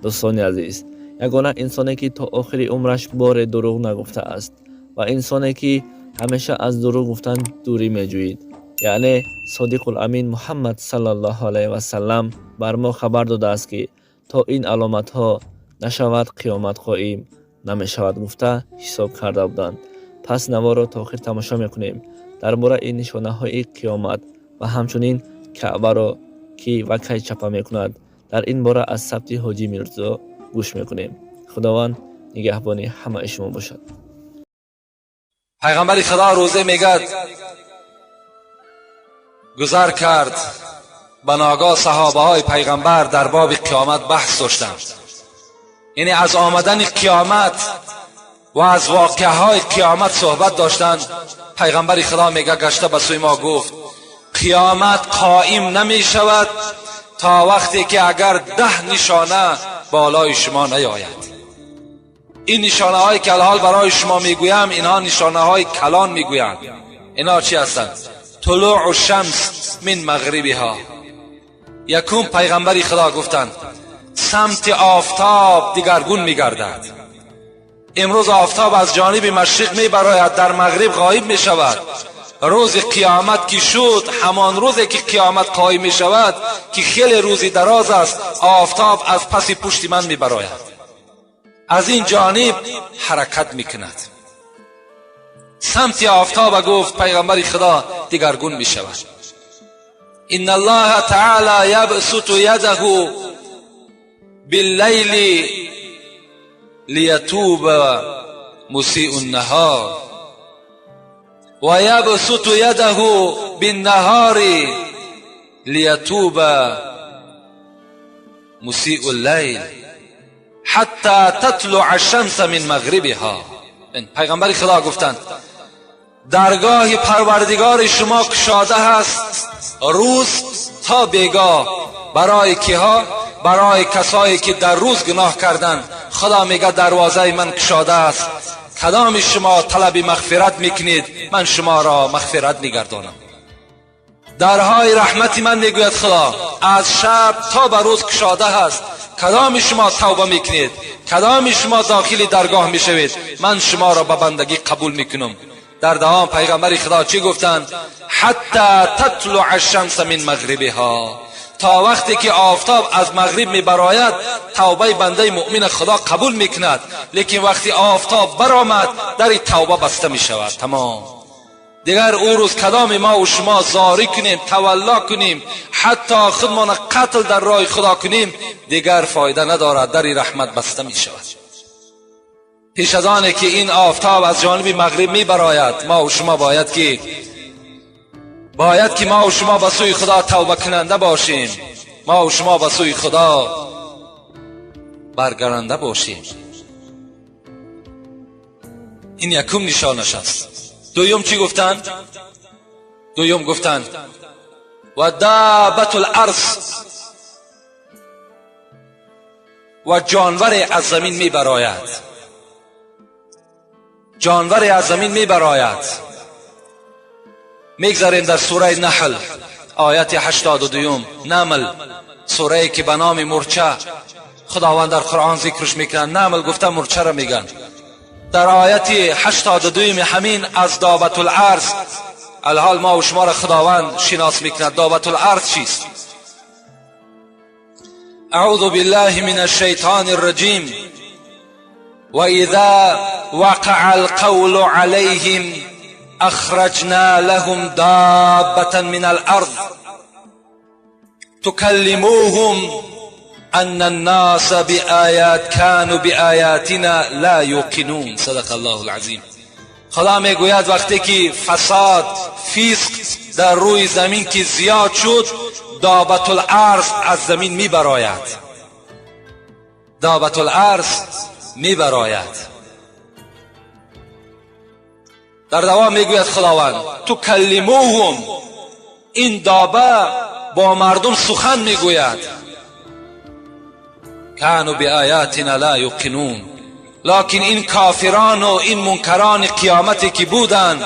Дӯстони азиз, ягона инсоне, ки то охири умраш боре дурӯғ нагуфтааст, ва инсоне, ки ҳамеша аз дурӯғ гуфтан дурӣ меҷӯид, яъне Содиқул Амин Муҳаммад саллаллоҳу алайҳи васаллам, бар мо хабар додааст, ки то ин аломатҳо нашавад, қиёмат қоим намешавад, гуфта ҳисоб карда буданд. Пас наворро то охир тамошо мекунем. Дар бораи нишонаҳои қиёмат ва ҳамчунин Каъбаро кӣ ва кай чапа мекунад, дар ин бора аз сабти Ҳоҷӣ Мирзо гӯш мекунем. Худованд нигаҳбони ҳамаи шумо бошад. Пайғамбари Худо рӯзе мегӯяд, гузар кард, ба ногоҳ саҳобаҳои пайғамбар дар боби қиёмат баҳс доштанд, яъне аз омадани қиёмат ва аз воқеаҳои қиёмат суҳбат доштанд. Пайғамбари Худо мега, гашта ба сӯи мо гуфт: «Қиёмат қоим намешавад, то вақте ки агар 10 нишона болои шумо наёяд. Ин нишонаҳое ки алҳол барои шумо мегӯям, инҳо нишонаҳои калон мегӯянд. Инҳо чӣ ҳастанд? طلوع الشمس من مغربها. Якум, пайғамбари Худо гуфтанд, самти офтоб дигаргун мегардад. Имрӯз офтоб аз ҷониби машриқ мебарояд, дар мағриб ғоиб мешавад. Рӯзи қиёмат ки шуд, ҳамон рӯзе ки қиёмат қоим мешавад, ки хеле рӯзи дароз аст, офтоб аз паси пушти ман мебарояд, аз ин ҷониб ҳаракат мекунад. Самти офтоба, гуфт пайғамбари Худо, дигаргун мешавад. إن الله تعالى يبسط يده بالليل ليتوب مسيء النهار ويبسط يده بالنهار ليتوب مسيء الليل حتى تطلع الشمس من مغربها. پیغمبر خدا گفتند، درگاه پروردگار شما کشاده هست روز تا بیگاه. برای کیها؟ برای کسایی که در روز گناه کردند. خدا میگه دروازه من کشاده است، کدام شما طلب مغفرت میکنید، من شما را مغفرت میگردانم. درهای رحمت من، میگوید خدا، از شب تا به روز کشاده هست. کدام شما توبه میکنید، کدام شما داخل درگاه میشوید، من شما را به بندگی قبول میکنم. در دوام پیغمبر خدا چی گفتند؟ حتى تطلع الشمس من مغربها. تا وقتی که آفتاب از مغرب میبراید، توبه بنده مؤمن خدا قبول میکند. لیکن وقتی آفتاب برآمد، در توبه بسته میشود، تمام. دیگر او روز کدام ما و شما زاری کنیم، تولا کنیم، حتی خودمان قتل در راه خدا کنیم، دیگر فایده ندارد، در رحمت بسته می شود. پیش از آنه که این آفتاب از جانب مغرب می براید، ما و شما باید که ما و شما به سوی خدا توبه کننده باشیم، ما و شما به سوی خدا برگرنده باشیم. این یکم نشانش است. دویم چی گفتند؟ دویم گفتند و دابة الارض، و جانور از زمین می براید. جانور از زمین می براید. میگذاریم در سوره نحل، آیت 82. نمل، سوره که به نام مورچه خداوند در قرآن ذکرش میکنن. نمل گفته مورچه را میگن. در آیت 82 همین از دابة الارض الحال ما و شما را خداوند شناس میکند. دابة الارض چیست؟ اعوذ بالله من الشیطان الرجیم. وإذا وقع القول عليهم أخرجنا لهم دابة من الأرض تكلموهم أن الناس بآيات كانوا بآياتنا لا يوقنون. صدق الله العظیم. خدا میگوید وقتی که فساد، فسق در روی زمین که زیاد شد، دابة الارض از زمین میبراید. دابة الارض میبراید. در دوام میگوید خداوند تکلموهم، این دابه با مردم سخن میگوید. كانوا بآیاتنا لا یوقنون. لکن این کافران و این منکران قیامتی که بودند،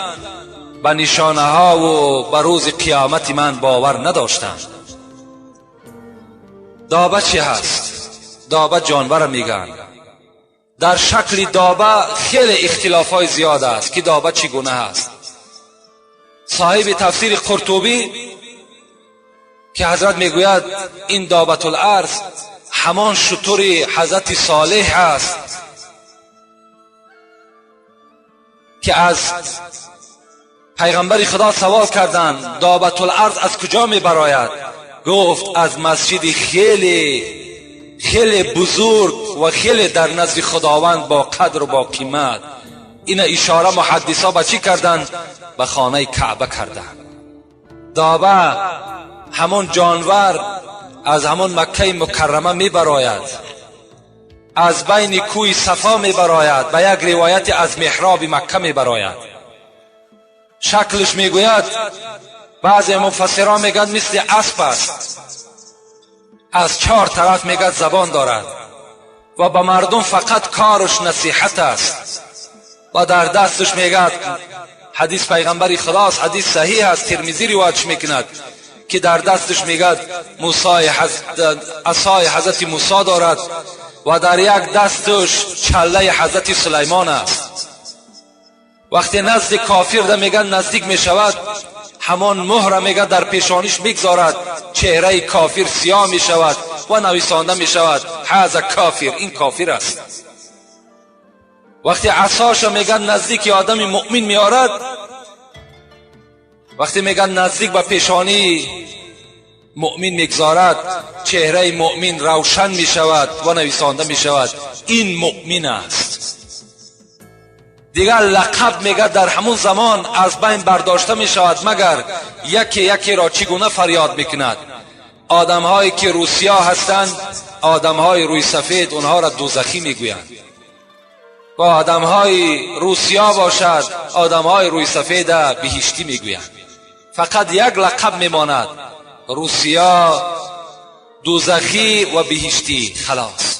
به نشانه ها و به روز قیامت من باور نداشتند. دابه چی هست؟ دابه جانور میگن. در شکل دابه خیلی اختلاف های زیاد است که دابه چگونه است. صاحب تفسیر قرطبی که حضرت میگوید این دابة الارض همان شتر حضرت صالح است که از پیغمبر خدا سوال کردند دابة الارض از کجا میبراید؟ گفت از مسجد خیلی خیلی بزرگ و خیلی در نزد خداوند با قدر و با قیمت. این اشاره محدثا به چی کردند؟ به خانه کعبه کردند. دابه همون جانور از همون مکه مکرمه میبراید، از بین کوی صفا میبراید، به یک روایت از محراب مکه میبراید. شکلش میگوید بعضی مفسران میگن مثل اسب است، از چهار طرف میگد زبان دارد و به مردم فقط کارش نصیحت است و در دستش میگد، حدیث پیغمبر خداست، حدیث صحیح است، ترمذی روایتش میکند که در دستش میگد موسی عصای حضرت موسی دارد و در یک دستش چله حضرت سلیمان است. وقتی نزد کافر ده میگن نزدیک میشود، همان مهر میگه در پیشانیش میگذارد، چهره کافر سیاه میشود و نویسانده میشود هذا کافر، این کافر است. وقتی عصاش میگن نزدیک آدم مؤمن میارد، وقتی میگن نزدیک به پیشانی مؤمن میگذارد، چهره مؤمن روشن میشود و نویسانده میشود این مؤمن است. دیگر لقب میگه در همون زمان از بین برداشته میشود، مگر یکی یکی را چگونه فریاد میکند. آدم هایی که روسیا هستند، آدم های روی سفید، اونها را دوزخی میگویند. و آدم های روسیا باشد، آدم های روی سفید بهشتی میگویند. فقط یک لقب میماند، روسیا، دوزخی و بهشتی، خلاص.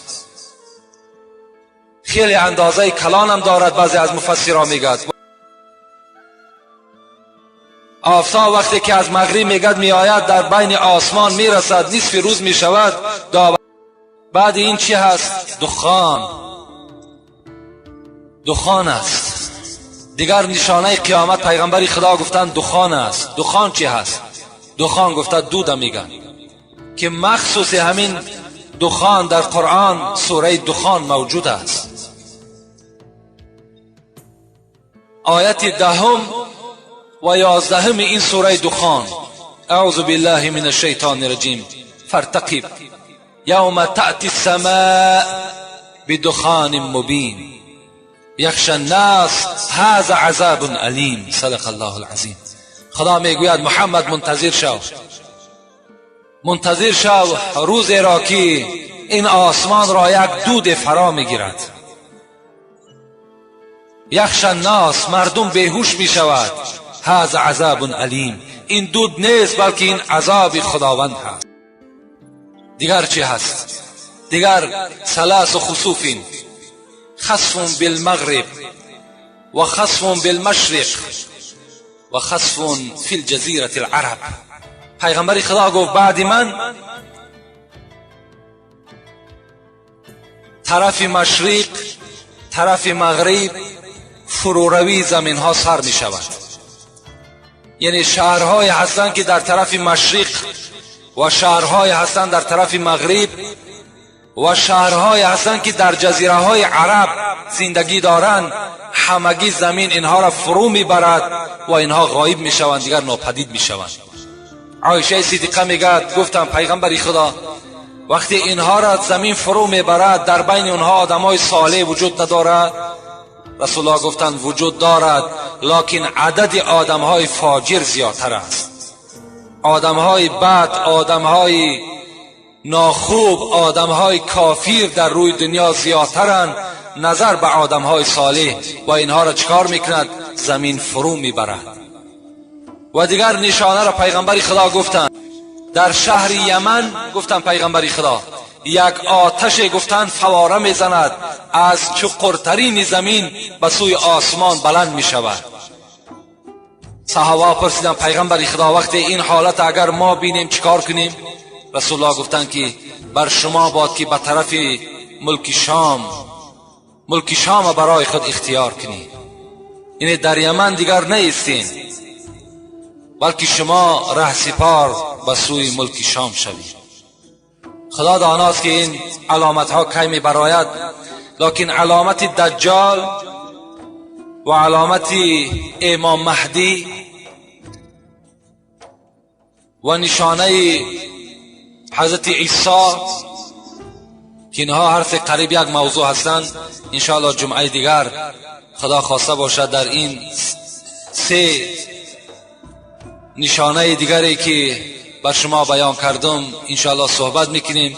خیلی اندازه کلان هم دارد، بعضی از مفسرها میگد. آفتاب وقتی که از مغرب میگد میآید، در بین آسمان میرسد، نصف روز میشود. بعد این چی هست؟ دخان، دخان است. دیگر نشانه قیامت پیغمبر خدا گفتند دخان است. دخان چی هست؟ دخان گفته دود میگن که مخصوص همین دخان در قرآن سوره دخان موجود است. آیت 10 و 11 این سوره دخان، اعوذ بالله من الشیطان الرجیم، فارتقب یوم تأتی السماء بدخان مبین یخشى الناس هذا عذاب الیم. صدق الله العظیم. خدا میگوید محمد منتظر شو، منتظر شو روز را که این آسمان را یک دود فرا میگیرد. یخشى الناس، مردم بیهوش میشود. هذا عذاب الیم، این دود نیست بلکه این عذاب خداوند هست. دیگر چی هست؟ دیگر ثلاث خسوف، خسف بالمغرب و خسف بالمشرق و خسف فی الجزیرة العرب. پیغمبر خدا گفت بعد من طرف مشرق طرف مغرب فروروی زمین ها سر می شود. یعنی شهرهای هستند که در طرف مشرق و شهرهای هستند در طرف مغرب و شهرهای هستند که در جزیره های عرب زندگی دارند، همگی زمین اینها را فرو میبرد و اینها غایب میشوند، دیگر ناپدید میشوند. عایشه صدیقه میگد گفتم پیغمبر خدا وقتی اینها را زمین فرو میبرد در بین اونها آدمای صالح وجود ندارد؟ رسول الله گفتند وجود دارد، لکن عدد آدمهای فاجر زیادتر است. آدمهای بد، آدمهای ناخوب، آدمهای کافر در روی دنیا زیادترند نظر به آدمهای صالح و اینها را چکار میکند؟ زمین فرو میبرد. و دیگر نشانه را پیغمبر خدا گفتند در شهر یمن، گفتند پیغمبر خدا یک آتش گفتند فواره میزند، از چقرترین زمین به سوی آسمان بلند میشود. صحابه پرسیدند پیغمبر خدا وقتی این حالت اگر ما بینیم چیکار کنیم؟ رسول الله گفتند که بر شما باد که به طرف ملک شام، ملک شام برای خود اختیار کنید. یعنی در یمن دیگر نیستین، بلکه شما ره سپار به سوی ملک شام شوید. خدا داناست که این علامت ها کی می براید، لکن علامت دجال و علامت امام مهدی و نشانه حضرت عیسی که اینها حرف قریب یک موضوع هستند، انشاءالله جمعه دیگر خدا خواسته باشد در این سه نشانه دیگری که بر شما بیان کردم انشاءالله صحبت میکنیم.